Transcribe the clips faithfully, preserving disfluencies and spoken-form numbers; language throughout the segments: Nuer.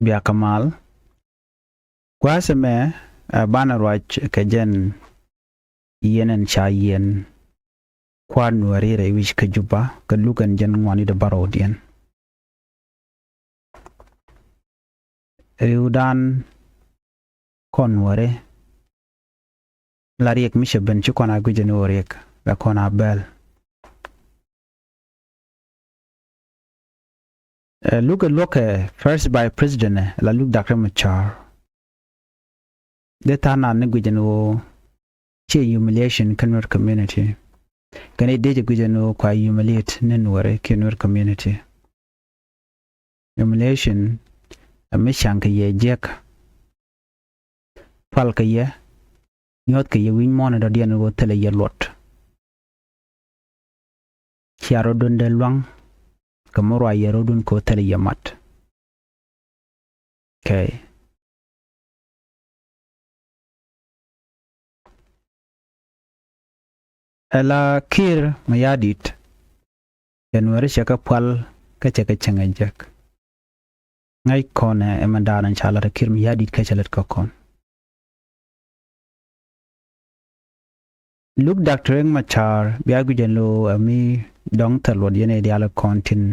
Biakä mal. Gua̱a̱th ɛmɛ, ɛ, banɛ ruac kɛ jɛn yiɛn ɛn ca yiɛn kua̱r Nuääri rɛy wi̱c kä Juba kɛ luk ɛn jɛn ŋuani dee bärɔwdiɛn. Ri̱wdan kɔn Nuääri la riɛk mi cɛ ben ci kɔn a gui̱cɛ ni ɣöö riɛk la kɔn a bɛl. Ɛ, luk ɛ luɔ̱kɛ first vice president ɛ la luk Doctor Machar. Dee tha̱a̱ŋ naan ni gui̱cɛ ni ɣöö ciɛ humiliation kä Nuer community. Kɛn i̱ dee jɛ gui̱cɛ ni ɣöö kua humiliate ni Nuääri kiɛ Nuer community. Humiliation ɛ mi ca̱ŋ kɛ yɛ jiäk. Pal kɛ yɛ, nyuɔ̱th kɛ yɛ wi̱ny muɔ̱ɔ̱n in dɔ̱diɛn in ɣöö thilɛ yɛ luɔt. Cia rɔ̱dun dee lua̱ŋ kɛ mi ruac yɛ rɔ̱dun kɛ ɣöö thilɛ yɛ mat. Okay. Ɛ la Kiir Mayardit kɛ Nuääri cɛ kɛ pual kä cɛ kɛ cieŋ ɛ jek. Ŋäc kɔn ɛ mɛn da̱a̱n ca lat ɛ Kiir Mayardit kä cɛ lät kä kɔn. Luk Doctor Riek Machar bia gui̱c ɛn lo̱o̱ ɛ mi dɔ̱ŋ thil luɔt yɛn ɛ diaal ɛ kɔn tin,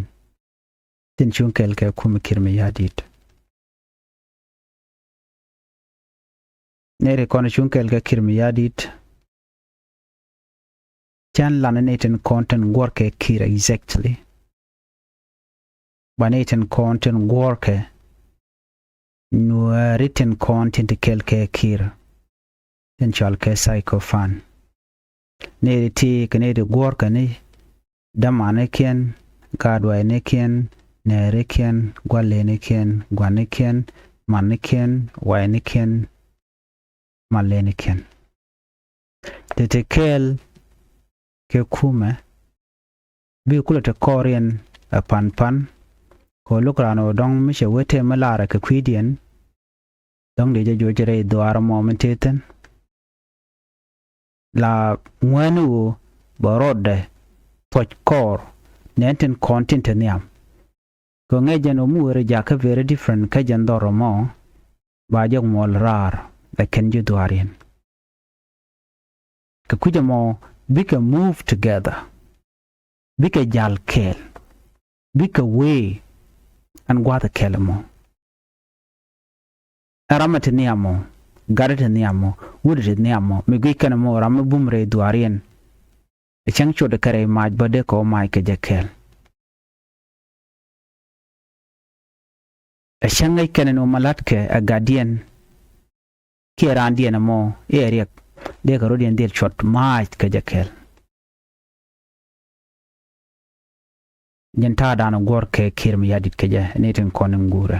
tin cuŋ kɛɛl kɛ kum Kiir Mayardit. Nɛy ti kɔn cuŋ kɛɛl kɛ Kiir Mayardit. Cän lan ni tin kɔn tin guɔ̱rkɛ Kiir exactly. Ba ni tin kɔn tin guɔ̱rkɛ Nuääri tin kɔn tin ti kɛɛl kɛ Kiir. Tin cɔal kɛ sycophant. Nɛy ti ti kɛ nɛy ti guɔ̱rkɛ ni dämanikiɛn, gaatwaynikiɛn, nɛɛrikiɛn, gua̱lenikiɛn, gua̱nikiɛn, manikiɛn, waynikiɛn, malenikiɛn. Ti ti kɛɛl kɛ kumɛ bi kulɛ ti kɔɔriɛn ɛ pan pan. Kɛ ɣöö luk raan ɣöö dɔ̱ŋ mi cɛ wee tëë mi laarɛ kɛ kui̱diɛn. Dɔ̱ŋ dee jɛ juɔc rɛy dhuaar mɔ min tëë thi̱n. La ŋuɛ̈ni ɣöö bɛ rɔɔdɛ thuɔ̱c kɔɔr nɛn tin kɔn tin te nhiam. Kɛ ŋäc jɛn ɣöö mi wëë rɔ jakä very different kä jɛn dhɔr ɛmɔ, ba jɛ muɔl raar la kɛn ji̱ dhuaar yɛn. Kɛ kui̱c ɛmɔ bikɛ move together, bikɛ jal kɛɛl, bikɛ wee ɛn gua̱a̱th kɛl ɛmɔ. Ɛ ram ɛ ti nhiam mɔ, gat ɛ ti nhiam mɔ, wut ɛ ti nhiam mɔ, mi guic kɛn ɛmɔ ram mi bum rɛy dhuaar yɛn. Ɛ cäŋ cot ɛ kɛ rɛy mac bä dee kɛ wä mac kɛ jɛ kɛɛl. Ɛ cäŋ ŋäc kɛn ɛn ɣöö ma la̱tkɛ ɛ gatdiɛn kiɛ raandiɛn ɛmɔ i̱ ɛ riɛk dee kɛ rɔ̱diɛn dhil cuɔt mac kɛ jɛ kɛɛl. Jɛn ta̱a̱dan guɔ̱r kɛ Kiir Mayardit kɛ jɛ ni tin kɔn in guurɛ.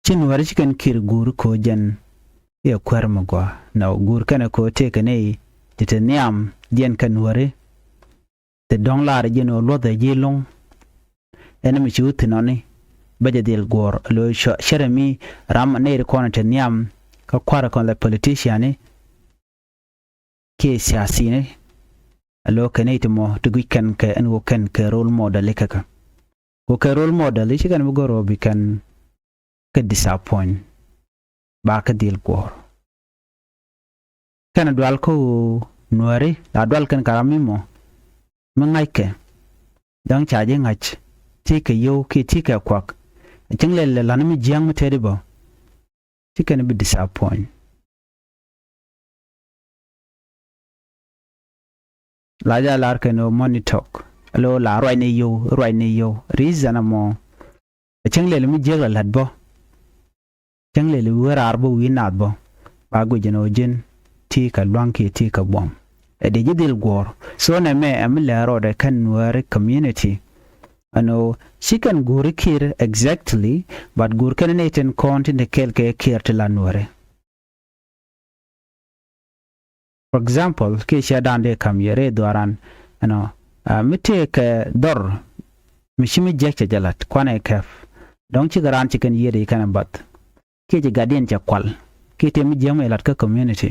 Ci Nuääri ci kɛn Kiir guur ko̱ jɛn i̱ ɛ kuäär mi gɔaa. Nɔ guur kɛnɛ ko̱ tëëkɛ ni ti ti nhiam diɛn kɛ Nuääri. Ti dɔ̱ŋ laarɛ ji̱n ɣöö luɔ̱thɛ ji̱ lo̱ŋ. Ɛn mi ci wä thi̱n ɔni bä jɛ dhil guɔ̱ɔ̱r lo̱ cärɛ mi ram nɛy ti kɔn ti nhiam kä kua̱rɛ kɔn la politiciani kiɛ siasini. Alo kɛ nɛy ti mɔ ti guic kɛn kɛ ɛn ɣöö kɛn kɛ role model ikä kɛ. Kɛ kɛ role model i̱ ci kɛn bi go̱r ɣöö bi kɛn kɛ disappoint. Ba kɛ dhil guɔ̱ɔ̱r. Kɛn dual kä ɣöö Nuääri la dual kɛn ka ram mi mɔ mi ŋa̱ckɛ. Däŋ ca ji̱ ŋa̱c ti kɛ yio̱w kiɛ ti kɛ kuak. Cäŋ lɛl lɛ la̱t mi jiääŋ mi tëëdi bä. Ci kɛn bi disappoint. La jɛ a lar kɛn ɣöö money talk. Alo la ruacni yio̱w, ruacni yio̱w. Reason ɛmɔ. Ɛ cäŋ lɛl mi jiäk la la̱t bä. Cäŋ lɛl wi̱i̱ raar bä wi̱i̱ naath bä. Ba guic ɛn ɣöö ji̱n ti kɛ lua̱ŋ kiɛ ti kɛ buɔ̱m. Ɛ dee ji̱ dhil guɔ̱ɔ̱r. So nɛmɛ ɛ mi lɛ rɔɔdɛ kɛn Nuääri community. Ɛn ɣöö ci kɛn guuri Kiir exactly, but guur kɛn ni tin kɔn tin te kɛɛl kɛ Kiir ti la Nuääri. For example, kiɛ ciɛ dan dee kam yɛ rɛy dhuaran, you know, mi tëë kɛ dhɔr mi ci mi jiäk cɛ jɛ la̱t kuanɛ kɛp. Dɔ̱ŋ cikɛ raan ci kɛn yiëëdɛ ci kɛn ɛ bath. Kiɛ ci gatdiɛn cɛ kual kiɛ tëë mi jiäk mi lat kä community.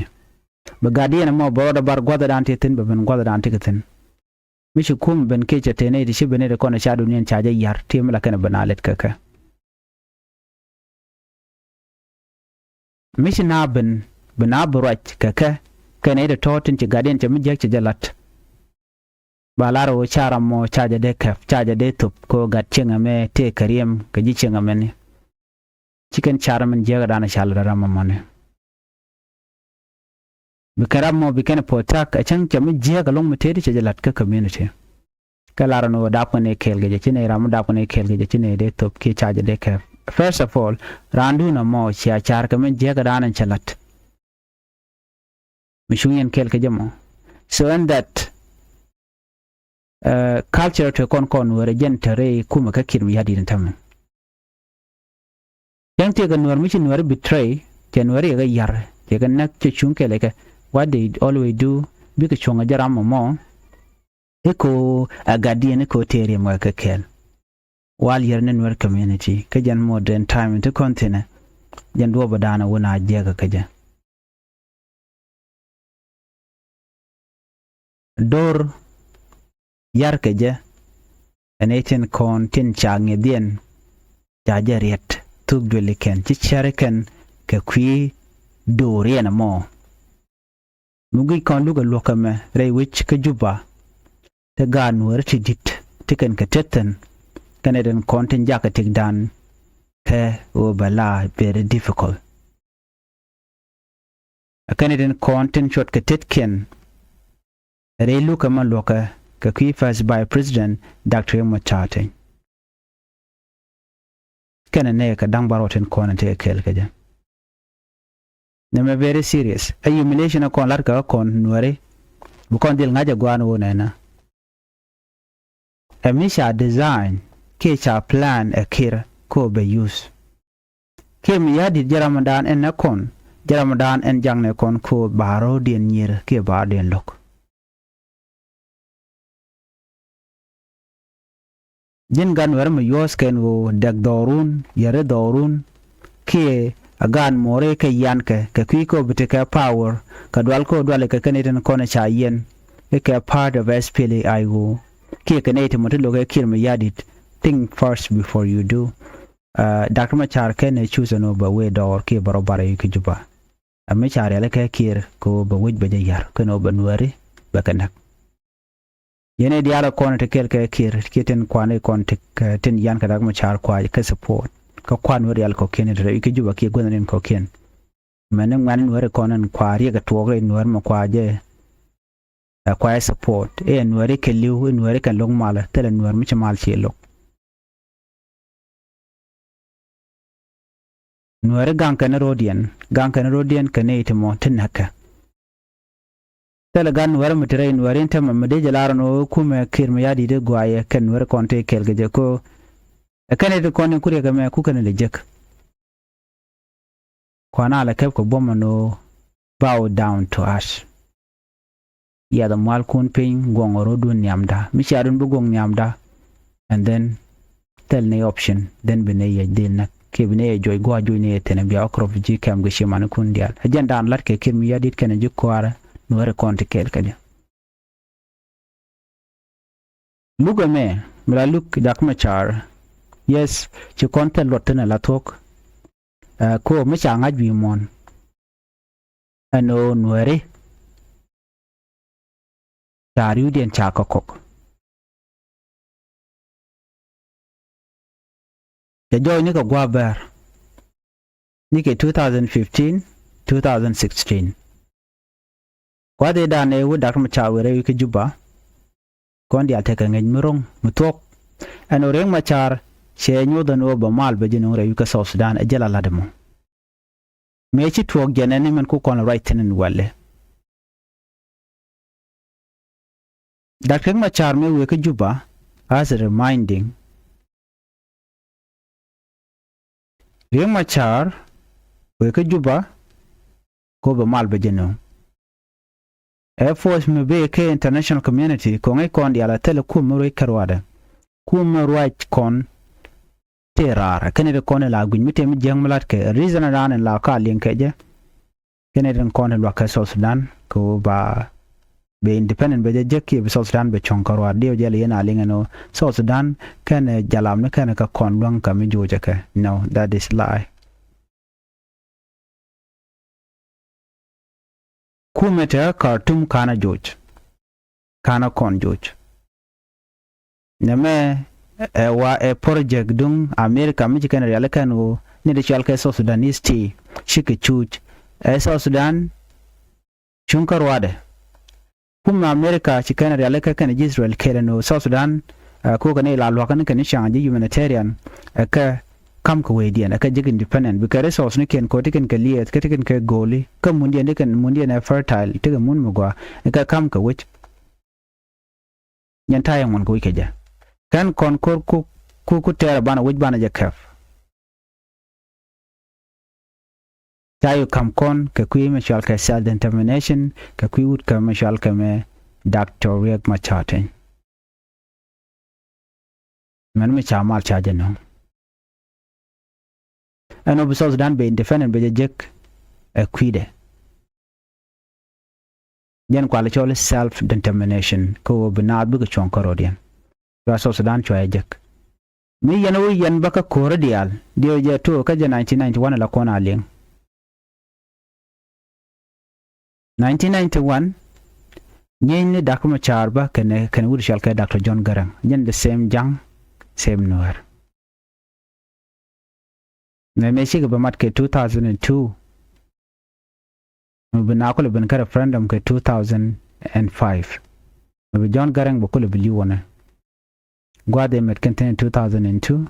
Bɛ gatdiɛn ɛmɔ bɛ rɔɔdɛ bar gua̱thdan ti thi̱n, bɛ ben gua̱thdan ti kɛ thi̱n. Mi ci kum ben kiɛ cɛ tëë nɛy ti ci ben nɛy ti kɔn ɛ ca duniɛn ca jɛ ya̱r tëë mi la kɛn ɛ ben a lɛt kɛ kɛ. Mi ci na ben bi na bi ruac kɛ kɛ kɛn i̱ tɔ̱ tin ci gat yɛn cɛ mi jiäk cɛ jɛ la̱t. Ba lar ɣöö ca ram mɔ ca jɛ dee kɛp, ca jɛ dee thop kɛ ɣöö gat cieŋ ɛmɛ tëë kɛ riɛm kɛ ji̱ cieŋ ɛmɛni. Ci kɛn car min jiäk ɛ da̱a̱n ɛ ca lat ram ɛmɔni. Bi kɛn ram mɔ bi kɛn protect ɛ cäŋ cɛ mi jiäk ɛlɔ̱ŋ mi tëëdi cɛ jɛ la̱t kä community. Kɛ lar ni ɣöö dap kɛn i̱ kɛɛl kɛ jɛ ci nɛy ram mi dap kɛn i̱ kɛɛl kɛ jɛ ci nɛy dee thop kiɛ ca jɛ dee kɛp. First of all, raandun ɛmɔ cia car kɛ min jiäk ɛ da̱a̱n ɛn cɛ la̱t. Mi cuŋ yɛn kɛɛl kɛ jɛ mɔ. So ɛn that, uh, culture tëë kɔn kɔn Nuäärɛ jɛn te rɛy kumɛ kä Kiir Mayardit in tämɛ. Cäŋ tëëkɛ Nuäär mi ci Nuäär betray, cɛ Nuäär yɛ kɛ yar, cɛ kɛ näk, cɛ cuŋ kɛɛl kɛ. What they always do, bikɛ cuɔ̱ŋ ɛ jɛ ram mɔ mɔ. I̱ ko a gatdiɛn i̱ ko tëë riɛm kɛ kɛ kɛɛl. Wal yɛr ni Nuäär community kä jɛn modern time ti kɔn thi̱nɛ. Jɛn duɔ̱ɔ̱p ɛ da̱a̱n ɛ wun a jiäk kä jɛ. Do̱r yar kɛ jɛ ɛn i̱ tin kɔn tin ca ŋi̱dhiɛn ca jɛ riɛt thuk duëli kɛn ci cäri kɛn kɛ kui̱ do̱r yɛn ɛmɔ. Mi guic kɔn luk ɛ luɔ̱k ɛmɛ rɛy wec kä Juba. Ti gaat Nuäärä ti di̱t ti kɛn kɛ tet thi̱n kɛn ɛ den kɔn tin jakä tikdan kɛ ɣöö bɛ la very difficult. Ɛ kɛn ɛ den kɔn tin cuɔt kɛ tetkiɛn rɛy luk ɛmɛ luɔ̱kɛ kɛ kui̱ First Vice President Doctor Riek Machar Teny. Kɛnɛ nɛy kɛ da̱ŋ bärɔw tin kɔn in tekɛ kɛɛl kɛ jɛ. Nɛmɛ very serious. Ɛ humiliation ɛ kɔn la̱t kɛ kä kɔn Nuääri. Bi kɔn dhil ŋa̱c ɛ gua̱a̱n wä nɛnɛ. Ɛ mi ca design kiɛ ca plan ɛ Kiir ko bɛ use. Kiir Mayardit jɛ ramdan ɛn nɛ kɔn, jɛ ramdan ɛn jaŋnɛ kɔn ko ba rɔ̱diɛn nyier kiɛ ba rɔ̱diɛn lo̱k. Ji̱n gan wɛrɛ mi yuɔ̱ɔ̱s kɛn ɣöö dɛk dhɔrun, yɛri dhɔrun, kiɛ a gan muɔri kɛ yian kɛ, kɛ kui̱ kɛ ɣöö bi tekɛ power, kɛ dual kɛ ɣöö dual kɛ kɛn itin kɔn ca yiɛn, i̱ kɛ part of S P L A I O, kiɛ kɛ nɛy ti mɔ ti lo̱kɛ Kiir Mayardit, think first before you do. Uh, Doctor Machar kɛn ɛ choose ɛn ɣöö bɛ wee dɔɔr kiɛ bɛ rɔ bar ɛ kä Juba. Ɛ mi ca rialikä Kiir kɛ ɣöö bɛ wec bɛ jɛ yar kɛn ɣöö bɛ Nuääri bɛ kɛ näk. Yɛn ɛ diaal ɛ kɔn ti kɛɛl kɛ Kiir kiɛ tin kuan ɛ kɔn ti, eh, tin yan kɛ Doctor Machar kua kɛ support. Kä kuan wä rial kɔkiɛn ti rɛy kä Juba kiɛ guäthni kɔkiɛn. Mɛn ni ŋuɛ̈ni Nuääri kɔn in kua riɛk ɛ tuɔɔk rɛy Nuäär mɛ kua jɛ, eh, kua ɛ support. Ɛ Nuääri kɛ li̱w, ɛ Nuääri kɛ lo̱k mal, thilɛ Nuäär mi ci mal ciɛ lo̱k. Nuääri gaŋ kɛn rɔ̱diɛn, gaŋ kɛn rɔ̱diɛn kɛ nɛy ti mɔ ti näkɛ. Thilɛ gan Nuääri mi ti rɛy Nuääri in tämɛ mi dee jɛ lar ɛn ɣöö kumɛ Kiir Mayardit i̱ guayɛ kɛn Nuääri kɔn ti kɛɛl kɛ jɛ ko. Ɛ kɛn i̱ ti kɔn in kuriɛk ɛmɛ ku kɛn lɛ jek. Kuan a lɛ kɛp kɛ buɔ̱m ɛn ɣöö bow down to us. Yath ɛ mualkun piny guɔŋ ɛ ro̱dun nhiamda. Mi cia dun bi guɔŋ nhiamda. And then thil ni option, then bi ni yɛ dhil näk. Kiɛ bi ni yɛ juɔc gua̱a̱ juɔc ni yɛ thi̱n ɛ bia ɔk rɔp ji̱ kɛm kɛ ci manikun diaal. Ɛ jɛn daan la̱t kɛ Kiir Mayardit kɛnɛ ji̱ kua̱rä Nuääri kɔn ti kɛɛl kɛ jɛ. Luk ɛmɛ mi la luk Doctor Machar. Yes, ci kɔn thil luɔt thi̱n ɛ la thuɔ̱k. Ɛ, ko mi ca ŋa̱c wi̱i̱ muɔ̱ɔ̱n. Ɛn ɣöö Nuääri ca ri̱wdiɛn ca kä kɔk. Cɛ jɔɔc ni kɛ gua̱a̱ bɛr ni kɛ two thousand fifteen, two thousand sixteen. Gua̱a̱th ëëdan ëë wä Doctor Machar wëë rɛy wi̱i̱ kä Juba. Kɔn diaal tekɛ ŋäc mi ro̱ŋ mi thuɔ̱k. Ɛn ɣöö Riek Machar cɛ nyuɔth ɛn ɣöö bɛ mal bɛ ji̱ nuŋ rɛy wi̱i̱ kä South Sudan ɛ jɛ la la̱t ɛmɔ. Mëë ci tuɔɔk jɛn ɛn ni min ku kɔn ruac thi̱n in walɛ. Doctor Riek Machar mëë wëë kä Juba as a reminding. Riek Machar wëë kä Juba ko bɛ mal bɛ jɛ nuŋ. Ɛ force mi bee kä international community kɔŋ i̱ kɔn diaal a thilɛ kum mi ruac kɛ ruaadɛ. Kum mi ruac kɔn tëë raar kɛn i̱ ti kɔn i̱ la gui̱ny mi tëë mi jiäk mi la̱t kɛ reason raan in la ka liŋ kɛ jɛ. Kɛn i̱ tin kɔn i̱ luak kɛ South Sudan kɛ ɣöö ba bɛ independent bɛ jɛ jek kiɛ bi South Sudan bɛ cuɔ̱ŋ kä ruaar diɛw jɛ lɛ yɛn a liŋ ɛn ɣöö South Sudan kɛn ɛ jalam ni kɛn ɛ kɛ kɔn luäŋ kɛ mi juucɛ kɛ. No, that is lie. Kumɛ te Khartoum ka̱n a joc, ka̱n a kɔn joc. Nɛmɛ ɛ wa ɛ project duŋ America mi ci kɛn riali kɛn ɣöö ni ti cɔal kɛ South Sudanese ti cikɛ cuc ɛ South Sudan. Cuŋ kä ruaadɛ. Kumɛ America ci kɛn riali kɛ kɛn ji̱ Israel kɛɛl ɛn ɣöö South Sudan ɛ kokɛ ni la luakä ni kɛn ni ca̱ŋ ji̱ humanitarian ɛ kɛ ka̱m kɛ wecdiɛn ɛ kɛ ji̱k independent bikɛ resource ni kiɛn ko̱ ti kɛn kɛ liɛth kä ti kɛn kɛ go̱o̱li kä mundiɛn ti kɛn mundiɛn ɛ fertile ti kɛ mun mi gɔaa ɛ kɛ ka̱m kɛ wec. Nyɛn ta̱yɛ ŋuɔ̱n kɛ wi̱c kɛ jɛ kɛn kɔn ko̱r ku ku ku tɛɛr ɛ banɛ wi̱c banɛ jɛ kɛp. Ca yuk ka̱m kɔn kɛ kui̱ mi cɔal kɛ self determination kɛ kui̱ wut kɛ mi cɔal kɛ mɛ Doctor Riek Machar Teny. Mɛn mi ca mal ca jɛ nöŋ. Ɛn ɔ bi South Sudan bɛ independent bɛ jɛ jek ɛ kui̱dɛ. Jɛn kual cɔl self determination kä ɣöö bi naath bikɛ cuɔ̱ŋ kärɔ̱diɛn. Cua South Sudan cua jɛ jek. Mi yɛn ɣöö yɛn bä kä ko̱rä diaal diɛw jɛ tuɔɔk kä jɛ nineteen ninety one la kɔn a liŋ. Nineteen ninety one nyieeny ni Dak Macar bä kɛnɛ kɛnɛ wut cɔal kɛ Doctor John Garang. Jɛn the same ja̱ŋ, same Nuäär. Mɛ mɛ cikɛ bɛ mat kɛ two thousand and two. Mɛ bi na kulɛ ben kä referendum kɛ two thousand and five. Mɛ bi John Garang bɛ kulɛ bi li̱w wɔnɛ. Gua̱a̱th ëë mɛt kɛn thi̱n two thousand and two.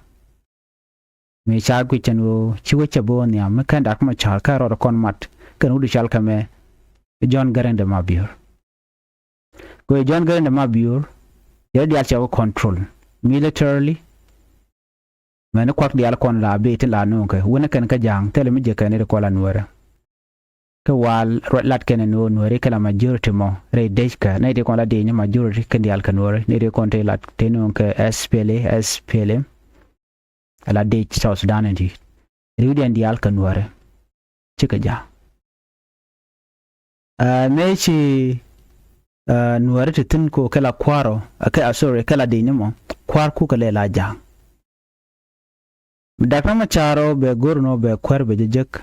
Mëë ca guic cɛn ɣöö ci wec cɛ bi ɣöö nhiam mi kɛn Dak Macar kɛ rɔɔdɛ kɔn mat kɛn wut cɔal kɛ mɛ John Garang de Mabior. Kɛ ɣöö John Garang de Mabior yɛ diaal cɛ wä control militarily. Mɛn kuak diaal kɔn la bee tin la nööŋkɛ wunɛ kɛn kä ja̱a̱ŋ thilɛ mi jɛ kɛn i̱ ti kɔn la Nuäärä. Kä wal ruac lat kɛn ni ɣöö Nuääri kɛ la majority mɔ rɛy dec kɛ nɛy ti kɔn la dec ni majority kɛn diaal kɛ Nuääri nɛy ti kɔn ti lat ti nööŋ kɛ S P L A, S P L M. Ala dec South Sudan in ti riwdiɛn diaal kɛ Nuääri. Cikɛ ja̱a̱ŋ. Ɛ mëë ci ɛ Nuääri ti thi̱n ko kɛ la kua̱r ɔ kɛ a sorry kɛ la dec ni mɔ kua̱r kukɛ lɛ la ja̱a̱ŋ. Dak Macar ɔ bɛ go̱r nɔ bɛ kuɛr bɛ jɛ jek.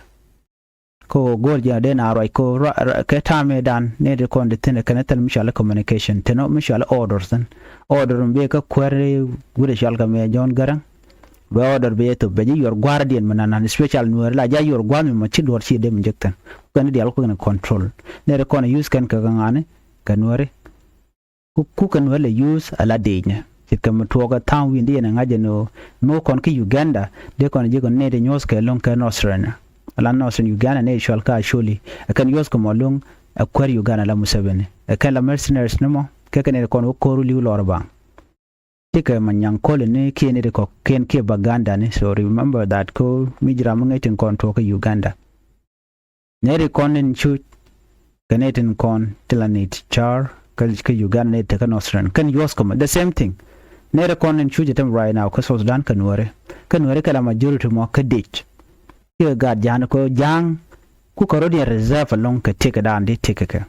Ko go̱r jɛ dee na ruac ko kɛ ta̱a̱ mëë dan ni di kɔn di thi̱n kɛn thil mi cɔal communication thi̱n mi cɔal order thi̱n. Order mi bee kä kuɛr wut cɔal kɛ mɛ John Garang. Bɛ order bɛ yɛ thop bɛ ji̱ yuɔr gua̱a̱rdiɛn mi nanan special Nuääri la ja̱ yuɔr gua̱a̱th mi ma ci duɔr ci dee mi jek thi̱n. Kɛn diaal kukɛ ni control ni di kɔn use kɛn kɛ kɛ ŋa̱ni kɛ Nuääri. Ku kukɛ Nuäär lɛ use ala dec ni ce̱tkɛ mi tuɔɔk ɛ tha̱a̱ŋ wi̱i̱ni yɛn ɛ ŋa̱c ɛn ɣöö mi wä kɔn kä Uganda dee kɔn ji̱ kɔn nɛy ti nyuɔ̱thkɛ lo̱ŋ kɛ Northern. Ala Northern Uganda nɛy cual kä Acholi ɛ kɛn nyuɔ̱thkɛ mɔ lo̱ŋ ɛ kuäär Uganda la Museveni ɛ kɛn la mercenaries ni mɔ kɛ kɛn nɛy ti kɔn wä ko̱r li̱w lɔr baŋ. Cikɛ ma nyaŋ ko̱l ni kiɛ nɛy ti kɔ̱kiɛn kiɛ Baganda ni so remember that ko mi ji̱ ram mi ŋäc tin kɔn tuɔɔk kä Uganda. Nɛy ti kɔn in cuc kɛ nɛy tin kɔn ti la nɛy ti car kä Uganda nɛy ti kä Northern kɛn yuɔth kɔmɛ the same thing. Nɛy ti kɔn in cuc item right now kä South Sudan kä Nuääri kä Nuääri kɛ la majority mɔ kä dec. Cikɛ gaat ja̱a̱n kɛ ja̱a̱ŋ kukɛ rɔ̱diɛn reserve alɔŋ kɛ tiɛkɛ daan di tiɛkɛ kɛ.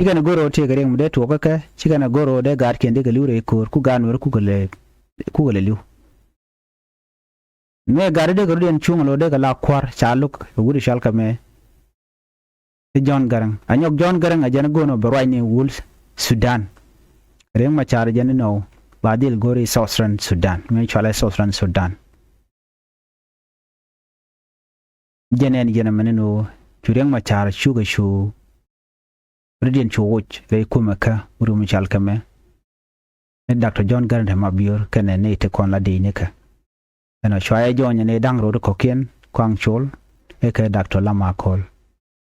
Cikɛn a go̱r ɣöö tëëkɛ riɛk mi dee tuɔɔkä kɛ cikɛn a go̱r ɣöö dee gaatkiɛn dee kɛ li̱w rɛy ko̱o̱r ku gaat Nuääri kukɛ lɛ kukɛ lɛ li̱w. Mëë gat dee kɛ rɔ̱diɛn cuŋ lo̱ dee kɛ la kua̱r ca lo̱k ɛ wut cɔal kɛ mɛ. I̱ John Garang a nyɔk John Garang a jɛn a go̱o̱n ɔ bɛ ruacni wul Sudan. Riɛk Macar jɛn inɔ ba dhil go̱r i̱ Southern Sudan mëë cualɛ Southern Sudan. Jɛn ɛn yɛn ɛmɛn ɛn ɣöö cu Riɛk Macar cukɛ cu rɔ̱diɛn cu woc rɛy kumɛ kä wut mi cal kɛ mɛ. Ni Doctor John Garang de Mabior kɛnɛ ni ti kɔn la di̱i̱ni kɛ ɛn ɔ cuayɛ jɔɔnyɛ ni da̱ŋ rot kɔ̱kiɛn Kuaŋ Col. I̱ kɛ Doctor Lam Akol.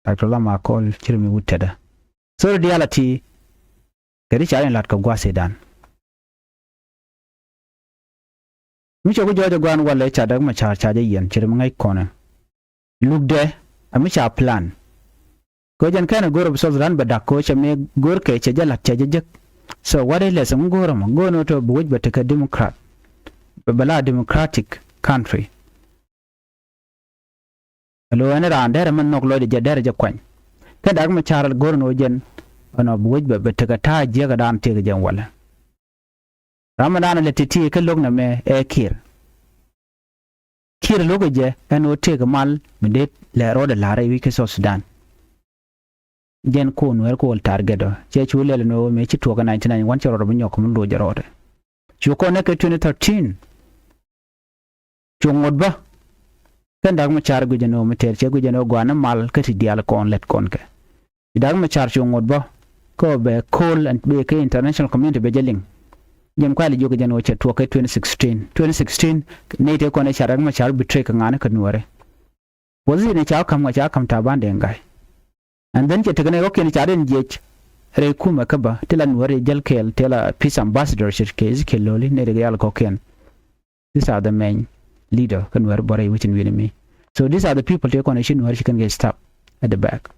Doctor Lam Akol ci ri mi wut tetdä. Thori diaal a ti kɛ ti ca rin lat kɛ gua̱thidan. Mi cɛ ku jɔɔc ɛ gua̱a̱n walɛ ca däk mɛ ca̱r ca jɛ yiɛn ci ri mi ŋäc kɔnɛ. Lukdɛ ɛ mi ca plan. Kɛ jɛn kɛn ɛ go̱r ɛ bi South Sudan bɛ da̱k kɛ cɛ mi go̱r kɛ cɛ jɛ la̱t cɛ jɛ jek. So what is lesson mi go̱r ɛmɔ go̱r ni wä tɔ bi wec bɛ tekɛ Democrat. Bɛ bɛ la democratic country. Ɛ lo̱ ɛn raan derɛ mɛ nhɔk lɔcdɛ jɛ derɛ jɛ kuany. Kɛ dak mɛ ca̱r go̱r ni wä jɛn ɛnɔ bi wec bɛ bɛ tekɛ ta̱a̱ jiäkädan tiɛk jɛn walɛ. Ram mi da̱a̱n lɛ ti̱ti̱ kä lo̱k nɛmɛ ɛ Kiir. Kiir lo̱kɛ jɛ ɛn ɣöö tëëkɛ mal mi dee lɛ rɔɔdɛ la̱rä i̱ wi̱c kä South Sudan. Jɛn ko Nuɛr ko wal target ɔ. Cɛ cu lɛl ni ɣöö mëë ci tuɔɔk kä ninety nine, wan cɛ rɔɔdɛ bi nyɔk mi loc jɛ rɔɔdɛ. Cu kɔn nɛ kɛ twenty thirteen. Cu ŋot bä kɛn Dak Macar guic ɛn ɣöö mi tɛɛr cɛ guic ɛn ɣöö gɔaa ni mal kä ti diaal kɔn lät kɔn kɛ. Ci Dak Macar cu ŋot bä kä bɛ ko̱l ɛn bɛ kɛ international community bɛ jɛ liŋ. Jɛn kuali jiök jɛn ɣöö cɛ tuɔɔk kɛ twenty sixteen. Twenty sixteen nɛy tëë kɔn ɛ ca Dak Macar betray kɛ ŋa̱ni kɛ Nuɛri. Position ca ka̱m ŋa ca ka̱m Taban Deng Gai. And then cɛ tekɛ nɛy kɔ̱kiɛn ca den jiɛc rɛy kumɛ kä bä ti la Nuɛri jäl kɛɛl ti la peace ambassador ce̱tkɛ Ezekiel Loli nɛy ri kɛ yal kɔ̱kiɛn. These are the main leader kä Nuɛri bä rɛy wecin wi̱ni mi. So these are the people tëë kɔn ci Nuɛri ci kɛn kɛ stop at the back.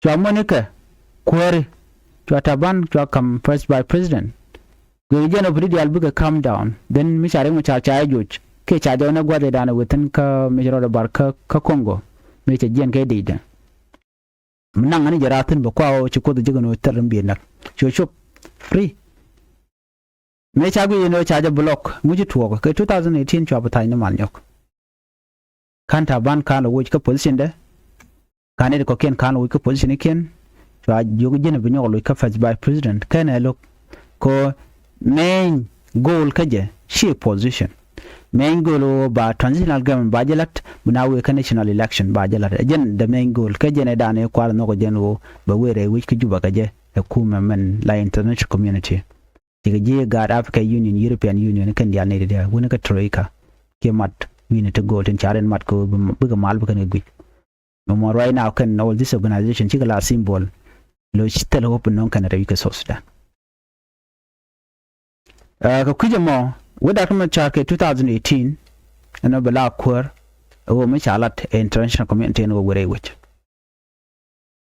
Cua muɔ̱nikɛ kuääri, cua Taban, cua ka̱m first vice president. Gɛ jɛn ɔ bi diaal bikɛ calm down. Then mi ca Riek Macar ca jɛ joc kiɛ ca jɔw nɛ gua̱th ëëdan ɛ within kä mi ci rɔɔdɛ bar kä, kä Congo. Mi cɛ jiɛn kɛ dicdɛ. Mi naŋ ɣän jɛ raathin bɛ kua ɣöö ci Kuoth ji̱ kɛn ɣöö thil rim biɛ näk. Cu cop free. Mëë ca guic ɛn ɣöö ca jɛ block ŋuci tuɔɔk kɛ two thousand eighteen cua bi tha̱a̱c ni mal nyɔk. Ka̱n Taban ka̱n lɔ woc kä position dɛ. Ka̱n nɛy ti kɔ̱kiɛn ka̱n lɔ woc kä position ikiɛn. Cua jiök ji̱n bi nyɔk loc kä first vice president kɛn ɛ lo̱k. Kɛ ɣöö main goal kä jɛ ci position. Main goal ɣöö ba transitional government ba jɛ la̱t bi na wëë kä national election ba jɛ la̱t. Ɛ jɛn the main goal kä jɛn ɛ dan ɛ kual nhɔk ɛ jɛn ɣöö bɛ wëë rɛy wec kä Juba kɛ jɛ ɛ kumɛ mɛn la international community. Cikɛ ji̱ gaat Africa Union, European Union kɛn diaal nɛy ti diaal wuni kä Troika. Kiɛ mat wi̱ni ti go̱o̱l tin ca rin mat kɛ ɣöö bikɛ mal bikɛn kɛ guic. Mɛ mɔ right now kɛn all this organization cikɛ la symbol. Lo ci thil hope nɔŋ kɛn rɛy kɛ South Sudan. Ɛ, kɛ kui̱c ɛmɔ wä dak mɛ car kɛ two thousand eighteen. Ɛn ɔ bɛ la kuäär ɛ ɣöö mi ca lat ɛ international community ɛn ɣöö wä rɛy wec.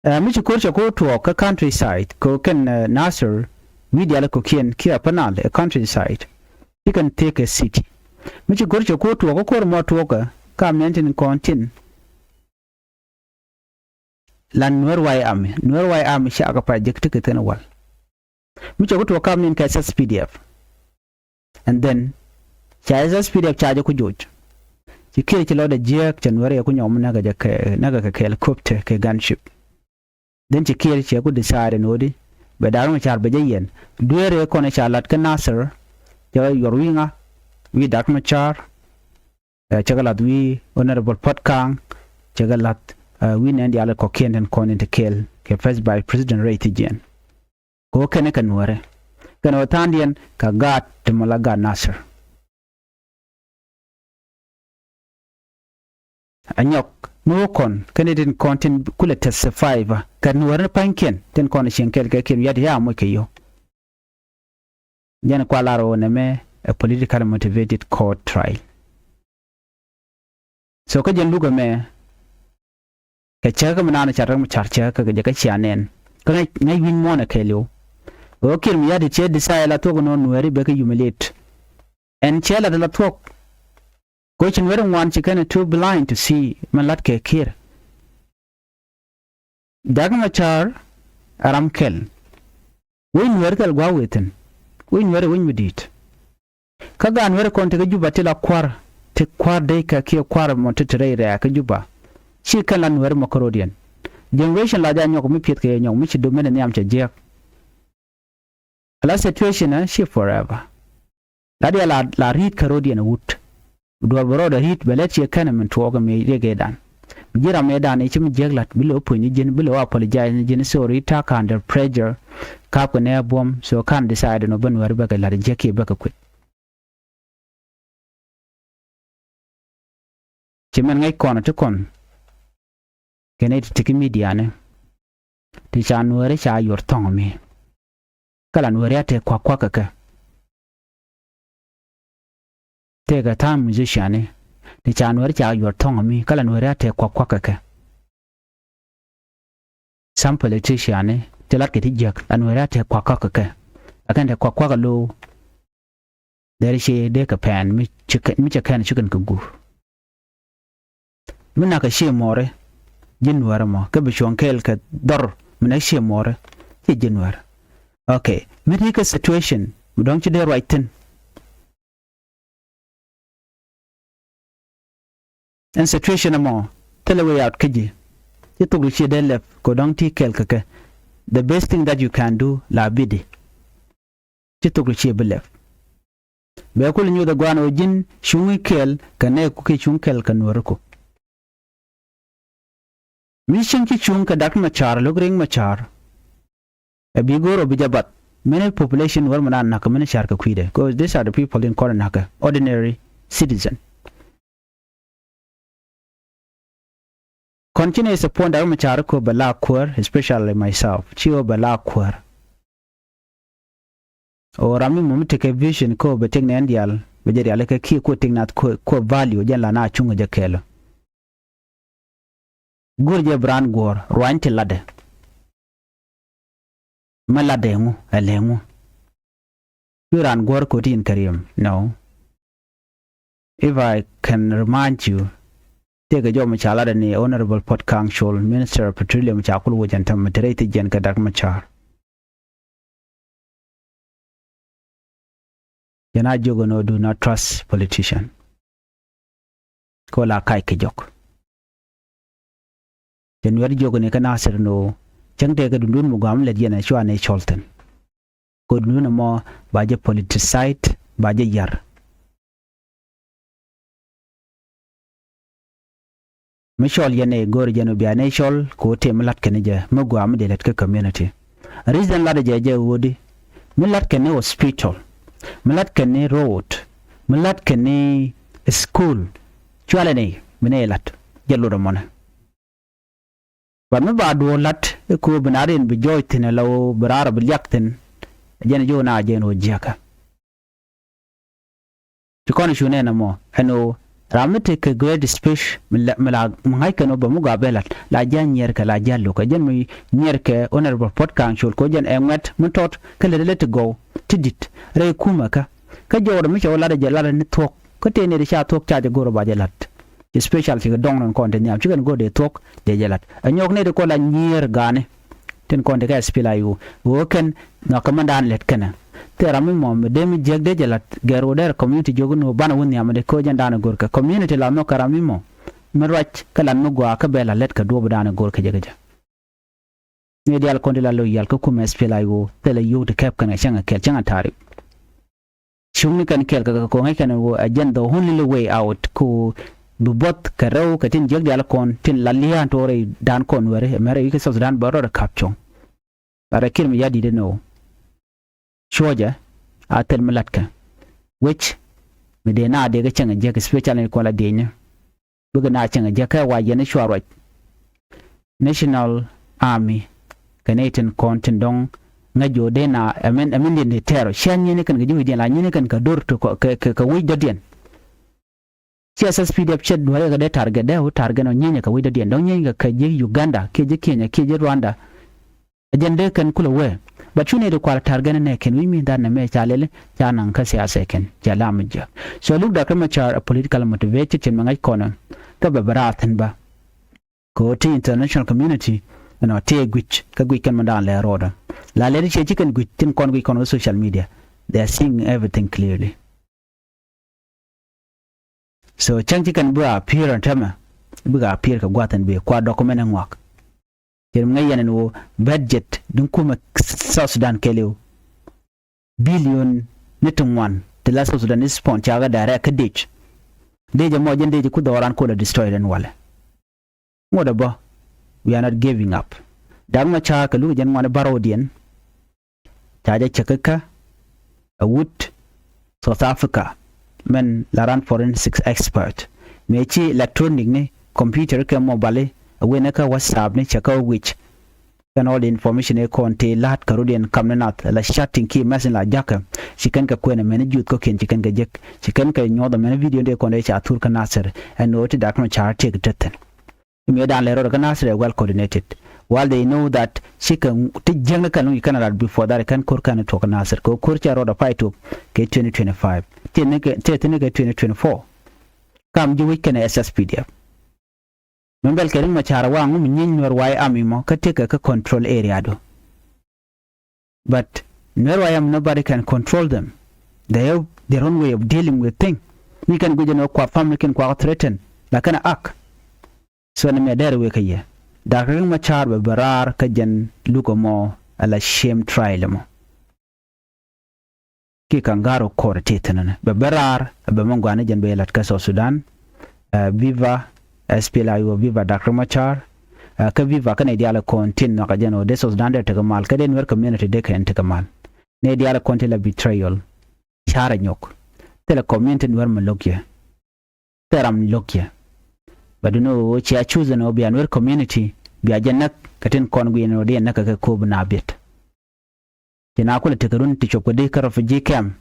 Ɛ, mi ci ko̱r cɛ ko̱r tuɔɔk kä countryside kɛ kɛn, ɛ, Nasir wi̱i̱ diaal kɔ̱kiɛn kiɛ Upper Nile ɛ countryside. Ci kɛn thiek kɛ city. Mi ci ko̱r cɛ ko̱r tuɔɔk kä ko̱r mɔ tuɔɔkä ka miɛn tin kɔn tin. Lan Nuer White Army, Nuer White Army cakɛ pa jek ti kɛ thin wal. Mi cɛ ku tuɔɔk ka min kɛ S S P D F. And then ca S S P D F ca jɛ ku joc. Ci Kiir ci lɔcdɛ jiääk cɛ Nuɛri yɛ ku nyɔk mi näkɛ jɛ kɛ, näkɛ kɛ, kɛ helicopter kɛ gunship. Then ci Kiir cɛ ku decide ni ɣöödi bɛ Dak Macar bɛ jɛ yɛn. Dueeri kɔn ca lat kä Nasir cɛ yuɔr wi̱i̱ ŋa, wi̱i̱ Dak Macar. Ɛ, cɛ kɛ lath wi̱i̱ Honorable Puot Kang, cɛ kɛ lath, ɛ, wi̱i̱ nɛn diaal kɔ̱kiɛn tin kɔn in te kɛɛl kɛ first vice president rɛy thi jiɛn. Kɛ ɣöö kɛn kɛ Nuɛri. Kɛn ɣöö tha̱a̱ŋdiɛn kɛ gaat ti mɔ la gaat Nasir. Anyɔk ni wä kɔn kɛn itin kɔn tin kulɛ testify bä kɛ Nuɛri ni pa̱nykiɛn tin kɔn cieŋ kɛɛl kɛ kiɛn wiat ya moc kɛ yio̱w. Jɛn kua lar ɣöö nɛmɛ a politically motivated court trial. So kä jɛn luk ɛmɛ kɛ cäkä mi naan car car cäkä kɛ jɛ kä cia nɛn kä ŋäc, ŋäc wi̱ny muɔ̱ɔ̱n ɛ kɛɛliw. Ɣöö Kiir mi ya̱t ti ciɛ decide la thuɔ̱k nɔ Nuɛri bɛ kɛ humiliate. Ɛn ciɛ la ti la thuɔ̱k. Kɛ ci Nuɛri ŋuan ci kɛn too blind to see mɛn la̱t kɛ Kiir. Dak Macar ɛ ram kɛl. Wec Nuɛr kɛl gua̱a̱k wëë thi̱n. Wec Nuɛr ɛ wec mi di̱i̱t. Kä gaat Nuɛr kɔn tekɛ Juba ti la kua̱r, ti kua̱r dee kɛ kiɛ kua̱r mɔ ti te rɛy rɛ̈ɛ̈ kä Juba. Ci kɛn la Nuɛr mɔ kärɔ̱diɛn. Generation la jɛ a nyɔk mi piɛth kɛ yɛ nyɔk mi ci dom mɛn ɛ nhiam cɛ jiɛk. Ala situation ɛ ci forever. La diɛ la, la ri̱i̱t kärɔ̱diɛn ɛ wut. Duɔ̱ɔ̱r bɛ rɔɔdɛ ri̱i̱t bɛ lɛt ciɛ kɛnɛ min tuɔɔk ɛ mi riɛk ëëdan. Bi ji̱ ram ëëdan i̱ ci mi jiäk la̱t bi lo̱ puɔ̱ny ni ji̱n, bi lo̱ apologize ni ji̱n, sorry, ta̱a̱ ka̱n under pressure. Ka̱p kɛ nɛ buɔ̱m, so ka̱n decide nɔ ben wɛr bäkɛ la̱t jiäk kiɛ bäkɛ kueth. Ci mɛn ŋäc kɔn ti kɔn kɛn i̱ ti ti ki midiani. Ti ca Nuɛri ca yuɔr thɔŋ mi. Kä la Nuɛri a tëë kuak kuak kɛ kɛ. Tëëkɛ tha̱a̱ŋ musician ni ti ca Nuɛri ca yuɔr thɔ̱ŋ mi kä la Nuɛri a tëë kuak kuak kɛ kɛ. Some politician ni ti lat kɛ ti jiäk la Nuɛri a tëë kuak kuak kɛ kɛ. Lakin tëë kuak kuak kɛ lo̱o̱. Deri ci dee kɛ pɛn mi ci kɛ, mi cɛ kɛn ci kɛn kɛ guur. Mi nak kɛ cie mɔri ji̱ Nuɛr mɔ kɛ bi cuɔ̱ŋ kɛɛl kɛ dhɔr mi nak cie mɔri ci ji̱ Nuɛr. Okay, mi ri kɛ situation mi dɔ̱ŋ ci dee ruac thi̱n. Ɛn situation ɛmɔ thilɛ way out kä ji̱. Ci thok ti ciɛ dee lɛp kɛ dɔ̱ŋ ti kɛl kɛ kɛ. The best thing that you can do la bidi. Ci thok ti ciɛ bi lɛp. Bɛ kul nyuth ɛ guan ɔ ji̱n cuŋ i̱ kɛl kɛ nɛ ku ki cuŋ kɛl kɛ nuɔ̱ri ku. Mi cieŋ ci cuŋ kɛ Dak Macar, lo̱k Riek Macar. Ɛ bi go̱o̱r ɔ bi jɛ bath. Many population wär mi na nakä mini car kɛ kui̱dɛ. 'Cause these are the people in kɔn nakä. Ordinary citizen. Kɔn ci nɛ support Dak Macar ko bɛ la kuäär, especially myself. Ci ɣöö bɛ la kuäär. Ɔ ram mi mum tekɛ vision ko bɛ tëk nɛn diaal, bɛ jɛ rialikä kiɛ ko tëk nath ko, ko value jɛn la na cuŋ jɛ kɛɛl. Go̱r jɛ bi raan guɔ̱ɔ̱r ruany ti latdɛ. Mi latdɛ ŋu, ɛ lɛ ŋu. Bi raan guɔ̱ɔ̱r ko ti in kɛ riɛm. No. If I can remind you, tëëkɛ jɔw mi ca latdɛ ni Honorable Puot Kang Chol, Minister of Petroleum, ca kul wucɛn täämɛ ti rɛy thi jiɛn kɛ Dak Macar. Jɛn a jiök ɛn ɣöö do not trust politician. Kɛ ɣöö la kac kɛ jɔk. Jɛn Nuɛr jiök ɛn ɣöö kä Nasir ɛn ɣöö cäŋ tëëkɛ dundun mi gua̱a̱m lät yɛn ɛ cua ni cɔl thi̱n. Kɛ ɣöö dundun ɛmɔ ba jɛ politicized, ba jɛ yar. Mi cɔl yɛn ɛ go̱o̱r jɛn ɔ bia nɛ cɔl kɛ ɣöö tëë mi la̱t kɛn jɛ mi gɔaa mi dee lät kä community. Reason la̱t jɛ jɛ ɣöödi mi la̱t kɛn ni hospital, mi la̱t kɛn ni road, mi la̱t kɛn ni school. Cualɛ ni mi nɛ la̱t jɛ lot ɛmɔnɛ. But mi ba duɔ̱ɔ̱r la̱t i̱ ko̱o̱p in a rin bi jɔɔc thi̱n ala ɣöö bi raar bi liak thi̱n. Jɛn ji̱ ɣöö na jɛn ɣöö jiäkä. Ci kɔn cu nɛn ɛmɔ ɛn ɣöö ram mi tekɛ great speech mi la, mi la, mi ŋa̱ckɛ ni ɣöö bɛ mi gɔaa bɛ la̱t la ji̱ a nyiɛɛrkɛ la ji̱ a lo̱kɛ jɛn mi nyiɛɛrkɛ Honorable Puot Kang Chol kɛ ɣöö jɛn ɛ ŋuɛ̈t mi tɔt kä lät lät ti gɔw ti di̱t rɛy kumɛ kä. Kä jɔwdɛ mi cɛ wä latdɛ jɛ latdɛ ni thuɔ̱k kä tëë nɛy ti ca thuɔ̱k ca jɛ go̱r ɔ ba jɛ la̱t. Especially cikɛ dɔ̱ŋ nɔn kɔn ti nhiam cikɛn go̱r dee thuɔ̱k dee jɛ la̱t. Ɛ nyɔk nɛy ti kɔn la nyiɛɛr ga̱a̱ni. Tin kɔn ti kɛ SPLA-IO ɣöö kɛn nhɔakä mɛndan lät kɛnɛ. Thil ram mi mɔ mi dee mi jiäk dee jɛ la̱t gɛr ɣöö derɛ community jiök ni ɣöö banɛ wä nhiamä dee kä ɣöö jɛn danɛ go̱rkɛ community la nhɔkä ram mi mɔ. Mi ruac kä lat mi gɔaa kä bɛ la lät kɛ duɔ̱ɔ̱p danɛ go̱rkɛ jɛ kä jɛ. Ni diaal kɔn ti la lo̱c yal kä kumɛ SPLA-IO thilɛ yio̱w ti kɛp kɛn kɛ cäŋ kɛl cäŋ a ta̱riw. Cuŋni kɛn kɛɛl kɛ kɛ ko̱ŋ kɛn ɣöö ɛ jɛn the only way out ko bi buɔth kɛ rɛw kɛ tin jiäk diaal kɔn tin la lia̱a̱n to̱rɛ dan kɔn weri mɛrɛ wi̱i̱ kɛ South Sudan bä rɔɔdɛ kap cuɔ̱ŋ. But ɛ kiɛn mi ya di̱t ɛn ɣöö cuɔ̱cɛ a thil mi la̱tkɛ wec mi dee na dee kɛ cäŋ ɛ jiäk especially ni kuɔl a diecni. Bikɛ na cäŋ ɛ jiäk kɛ wa yɛn i̱ cua ruac. National Army kɛ nɛy tin kɔn tin dɔ̱ŋ ŋäc ji̱ ɣöö dee na ɛmɛn ɛmɛn diɛn dee tɛɛr ɔ cia nyieni kɛn kɛ ji̱ wi̱cdiɛn la nyieni kɛn kɛ do̱r ti kɛ kɛ kɛ wi̱c dɔ̱diɛn. Ci SSPDF cɛ duɔ̱ɔ̱r yɛ kɛ dee target dee wä target ɔ nyieny kɛ wi̱c dɔ̱diɛn dɔ̱ŋ nyieny kɛ kɛ ji̱ Uganda kiɛ ji̱ Kenya kiɛ ji̱ Rwanda. Ɛ jɛn dee kɛn kulɛ wee. But cu nɛy ti kual target ni nɛ kɛn wi̱c mi dhan nɛ mɛ ca lɛli ca naŋ kä siasa kɛn ca lam mi jiäk. So luk Doctor Machar a political motivated cin mi ŋa̱c kɔnɛ kä bɛ bɛ raar thi̱n bä. Kɛ ɣöö ti international community ɛnɔ tëë guic kä guic kɛn mi daan lɛ ro̱o̱dä. La lɛt i̱ ciɛ ci kɛn guic tin kɔn guic kɔn kä social media. They are seeing everything clearly. So cäŋ ci kɛn bi a pi̱i̱r ɛn täämɛ bikɛ a pi̱i̱r kɛ gua̱th ɛn bi kua document ɛn ŋuak. Cɛ ri mi ŋäc yɛn ɛn ɣöö budget din kumɛ South Sudan kɛɛliw billion ni ti ŋuan ti la South Sudan ni spon ca kɛ direct kä dec. Dec ɛmɔ jɛn dec ku dhɔran kolɛ destroy den walɛ. Ŋot ɛ bä, we are not giving up. Dak Machar kɛ luk jɛn ŋuan i̱ bärɔwdiɛn ca jɛ cäk ikä a wut South Africa mɛn la ran forensic expert. Mëë ci electronic ni computer kɛ mobile a wen ikä WhatsApp ni cäkä wic. Kɛn all the information ëë kɔn tëë la̱t kɛ rɔ̱diɛn kam ni nath la chatting kiɛ message la jakä. Ci kɛn kɛ kuɛn ɛmɛn i̱ juth kɔ̱kiɛn ci kɛn kɛ jek ci kɛn kɛ nyuɔth ɛmɛn i̱ video dee kɔn dee ca thur kä Nasir. Ɛn ɣöö ti Dak Machar tiek tethin. Mëë dan lɛ rɔɔdɛ kä Nasir ɛ well coordinated. While they know that cikɛ ti jiäkni kɛn luŋ ci kɛn lat before that kɛn ko̱r kɛn tuɔk kä Nasir kɛ ko̱r cɛ rɔɔdɛ pay tuɔk kɛ twenty twenty-five. Tëë thi̱n kɛ twenty twenty-four. Kam ji̱ wec kɛn SSPDF. Mɛ bɛl kɛ rin Machar waŋ mi nyieeny Nuɛr White Army mɔ kä tekɛ kä control area do. But Nuɛr White Army, nobody can control them. They have their own way of dealing with thing. Ni kɛn guic ɛn ɣöö kua family kin kua threaten la kɛn ak. So ni mɛ dɛr wek kä yɛ. Dak Riek Machar bɛ bɛ raar kä jɛn luk ɛmɔ ala shame trial ɛmɔ. Ki Kangaroo Court ti thin ni bɛ bɛ raar, bɛ mɛ gua̱n ni jɛn bɛ lat kä South Sudan. Viva SPLA-IO, viva Dak Riek Machar. Kä viva kä nɛy diaal kɔn tin nhɔakä jɛn ɔ dee South Sudan dee tekɛ mal, kä dee Nuer community dee kɛn tekɛ mal. Nɛy diaal kɔn ti la betrayal. Carɛ nyɔk. Thilɛ community Nuer mi lo̱k yɛ. Thilɛ ram lo̱k yɛ. Bɛ duni ɣöö cia chosen ɣöö bia Nuer community bia jɛ näk, kä tin kɔn gui̱n ɣöö dee näk kɛ kɛ ko̱o̱p na biɛt. Ci na kulɛ tekɛ run ti cop kɛ di kä refugee camp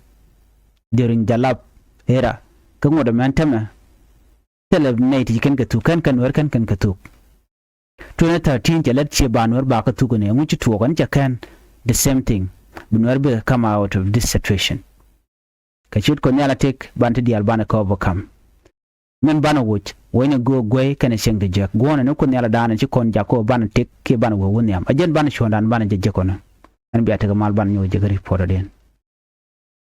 during Jalap era, kä ŋot ɛmɛn tämɛ. Thilɛ nɛy ti ci kɛn kɛ thuk, kɛn kɛ Nuer kɛn kɛn kɛ thuk. Twenty thirteen cɛ lät ciɛ ba Nuer ba kä thuk ni, ɛŋu ci tuɔɔk ɛn cɛ kɛn the same thing. Bi Nuer bikɛ come out of this situation. Kɛ ciöt Kuoth Nhial a tëk banɛ ti diaal banɛ kɛ overcome. Min banɛ woc woc ni go̱o̱k guey kɛnɛ cieŋ ti jiäk guɔ̱ɔ̱nɛ ni Kuoth Nhial a daanɛ ci kɔn jak kɛ banɛ tëk kiɛ banɛ wee wä nhiam. A jɛn banɛ cuɔ̱ɔ̱ŋdan banɛ jɛ jiäk kɔnɔ. Ɛn bia tekɛ mal banɛ nyuɔ̱k jiäk report ɔ diɛn.